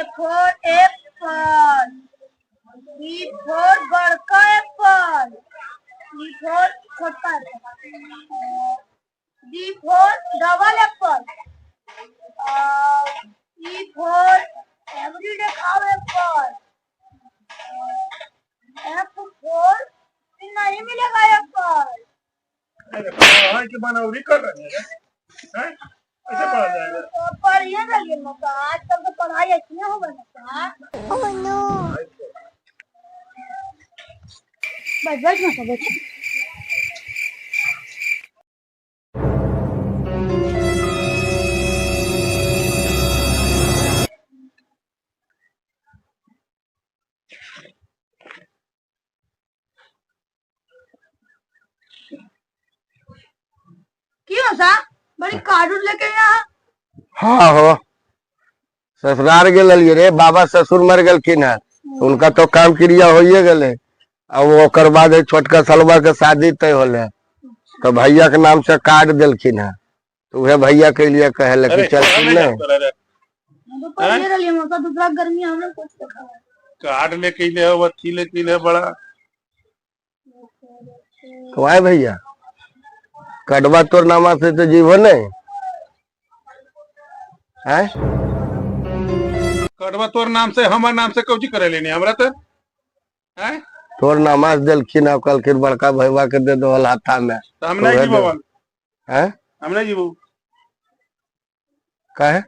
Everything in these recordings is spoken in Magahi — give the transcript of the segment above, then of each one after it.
For apple, B for बड़का एप्पल, सी फॉर छोटा, D for double apple, E for everyday खाओ एप्पल, एफ फॉर नहीं मिलेगा एप्पल। अरे पढ़ाई के बनौरी कर रहे हैं, हैं? ऐसे पढ़ा जाएगा? तो पढ़िए रहिए मौका, आजकल तो पढ़ाई ऐसी होगा ना। बस बस मौका बस। क्यों सा बड़ी कार्ड लेके यहाँ? हाँ हो, ससुराल गेल रहियै रे, बाबा ससुर मर गेलखिन है, उनका तो काम क्रिया होइए गेलै। आ वो ओकर बाद एक छोटका सलवा के शादी तय होले, तो भैया के नाम से कार्ड देलखिन है, तो उहे भैया के लिए कहे कि अरे चलखिन नहीं नहीं। जाता रे। हम तो पढ़िए रहिए मौका, दूसरा गर्मी हम लोग कुछ देखा। कार्ड लेके ले हो, अथी लेके ले बड़ा। तो आए भैया, कटवा तोर नामा से तो जीवो नहीं है। कटवा तोर नाम से, हमार नाम से कौची करे लेनी हमरा तो हैं? तोर नमाज देलखिन आ कहलखिन बड़का भैया के दे दो हाथा में। तो हम नहीं तो जीबो। हैं? हम नहीं जीबो। काहे?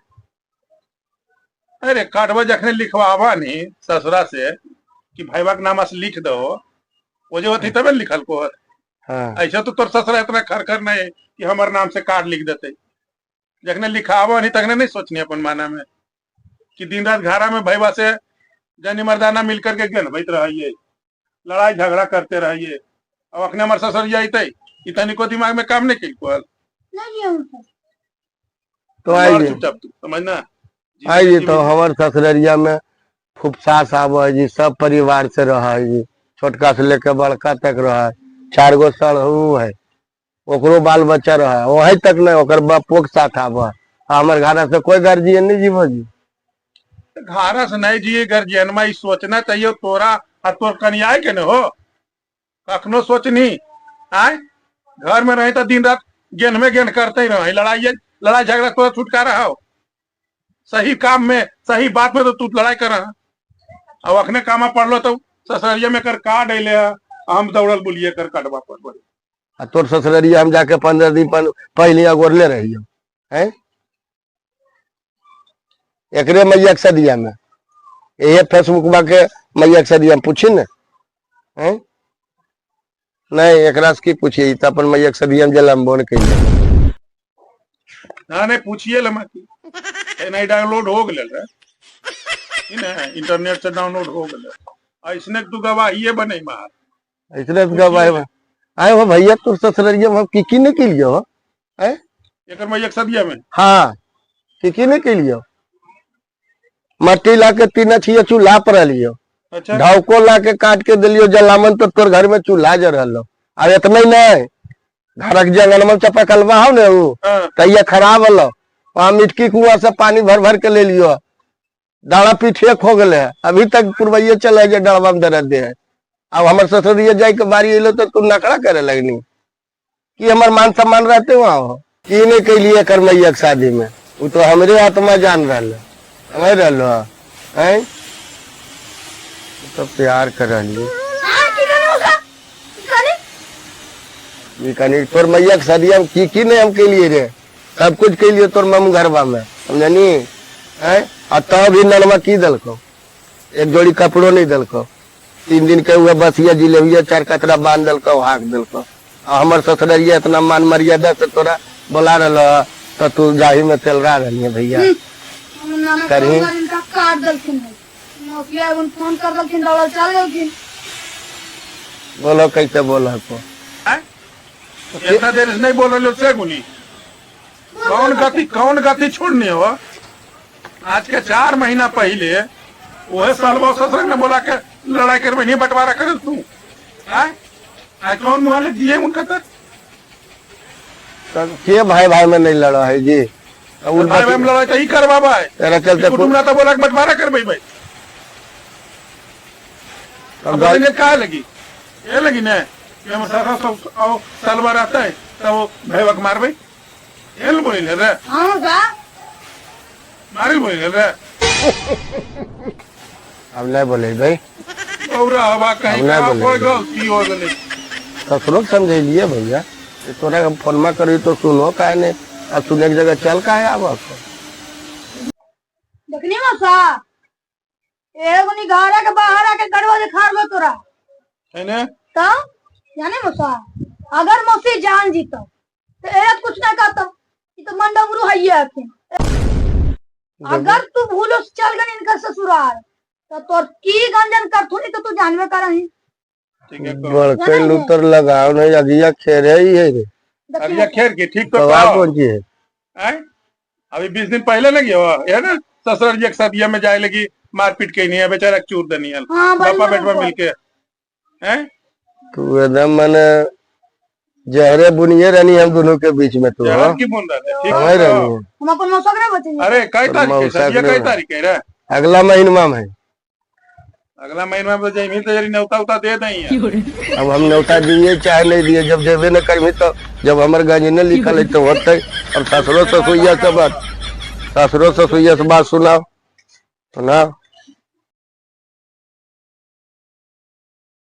अरे कार्डवा जखने लिखवावा नहीं ससुरा से कि भाईवा के नाम से लिख दो, वो जो होती तबे लिखल को होत। हाँ। ऐसा तो तोर ससुरा इतना खरखर नहीं कि हमारे नाम से कार्ड लिख देते। जखने लिखावा नहीं तखने नहीं सोचनी अपन माना में कि दिन रात घरा में भैया से जनी मर्दाना मिल करके गनबैत रहिए, लड़ाई झगड़ा करते रहिए। अब अखने हमारे ससुर जाते इतनी को दिमाग में काम नहीं कल। नहीं हम तो। तो आइए। चुपचाप तू समझना। आइए, तो हमार ससुररिया में फुफसास आवे है जी, सब परिवार से रह है जी, छोटका से लेके बड़का तक रह है। चार गो सड़हू है, ओकरो बाल बच्चा रह है, वही तक नहीं ओकर बापो के साथ आवे है। हमर घर से कोई गार्जियन नहीं जीवो जी। घारा से नहीं जिए गर्जियन में सोचना चाहिए तोरा आ तोर कनियाए के न हो, कखनो सोचनी आय घर में रहे तो दिन रात गेन में गेन करते ही रहे, लड़ाई लड़ाई झगड़ा तोरा छुटकारा हो। सही काम में सही बात में तो तू लड़ाई कर रहा। अब अखने कामा पड़लो तो ससुरिया में कर कार्ड अले, हम दौड़ल बोलिए कर कटवा पर बोले। आ तोर ससुररिया हम जाके 15 दिन पहले अगोरले रहियो हैं, एकरे मैया के सदिया में, ये फेसबुक बा के मैया के सदिया में पूछी ने हैं? नहीं एकरा से की पूछिए, ई तो अपन मैया के सदिया में जलम बोन कइले। ना नहीं पूछिए लमा की नहीं डाउनलोड हो गेल रे, ई ने इंटरनेट से डाउनलोड हो गेल, ऐसने तू गवाहिए बने मार। ऐसने तो गवाह बा। आए हो भैया, तोर ससुररिया में हम की की नहीं कइलियो हो हैं? एकर मैया के सदिया में। हाँ, की की नहीं कइलियो, मट्टी ला के तीन अछिया चूल्हा पर रहलियो। अच्छा। ढौको ला के काट के दिलियो जलामन, तो तोर घर में चूल्हा जरहलो। और इतना ही नहीं, घरक जंगल में चपकलवा हो ने उ हाँ। तैया खराब हलो, वहाँ मिटकी कुआं से पानी भर भर के ले लियो, डाड़ा पीठे खो गए है, अभी तक पुरवैये चले जे डाड़वा में दर्द दे है। अब हमर ससुरिया जाए के बारी एलो तो तू नखरा करे लगनी कि हमर मान सम्मान रहते वहाँ हो की नहीं कैलिए कर मैया के शादी में, वो तो हमरे आत्मा जान रहा समझ रहा है, तो प्यार कर रही। हाँ, की करी मौसा? की करी? ये कनी तोर मैया के शादी में की की नहीं हम के लिए रे, सब कुछ के लिए तोर मम घरवा में समझनी है। आ तब भी नलवा की दलको, एक जोड़ी कपड़ो नहीं दलको, 3 दिन के हुआ बसिया जिलेबिया 4 कतरा बांध दलको हाक दलको। आ हमर ससुररिया इतना मान मर्यादा से तोरा बोला रहा तो तू जाही में चल रहा रही है भैया। करही। इनका काट दलखिन है। मौसिया एगो फोन कर दलखिन, दौड़ल चल गेलखिन। बोलो कैसे बोला को? हैं? इतना देर से नहीं बोल रहे से गुनी, कौन गति छोड़नी हो? आज के 4 महीना पहले वह सालवा ससुर ने बोला के लड़ाई कर नहीं बंटवारा कर तू, हैं? आज कौन मुहाले दिए उनका तक? के भाई भाई में नहीं लड़ा है जी, उल भाई हम लड़ाई तो ही करवाबा है। तेरा चलते कुटुंब ना तो बोला के बंटवारा करबे भाई। अब अब बोलेंगे का लगी ये लगी ने कि हम सारा सब आओ साल बार आता है तब वो भैवक मारबे, ये ले बोले रे। हाँ मौसा। मारे बोले रे। अब नहीं बोले भाई। और हवा कहीं अब नहीं का बोले। कोई गलती हो गई। ससुरो के समझेलिए भैया कि तोरा हम फोनमा करी तो सुनो काहे नहीं, आ सुने के जगह चल काहे आब। देखनी मौसा, एगो निघारा के बाहर आके गड़वा दिखाड़बो तोरा। है ने? तो जाने मौसा, अगर मौसी जान जीतो तो ए कुछ ना कहता, ई तो मंडमरू है ये अखिन। अगर तू भूलो से चल गई इनका ससुराल तो तोर की गंजन करथुनी तो तू जानबे करही। ठीक है कहो। बड़के लूतर लगाओ नहीं, अगिया खेरे ही है रे। अब ये खेर के ठीक तो तो आप कहो। कौन चीज है? आए? अभी 20 दिन पहले ना गया हुआ, है ना ससुराल जी के साथ ये में जाए लगी मारपीट के नहीं है बेचारा चूर दनी है। हाँ, बड़ी बापा बेटवा बड़ी मिलके हैं। तू एकदम मैंने जहरे बुनिए रहनी हम दोनों के बीच में तू। जहर हाँ की बूंद है ठीक समझ है रही तो। है। हम अपन मौसा के नहीं बचेंगे। अरे कई और तारीख है मौसा सर, ये के कई नहीं। तारीख है रे? अगला महीना में। अगला महीना में तो जमीन तैयारी न्योता उता दे दई है। अब हम न्योता दिए चाहे नहीं दिए, जब देवे न करबी तो जब हमर गंजने लिखल है तो होते। और ससुरो ससुइया से बात, ससुरो ससुइया से बात सुनाओ सुनाओ।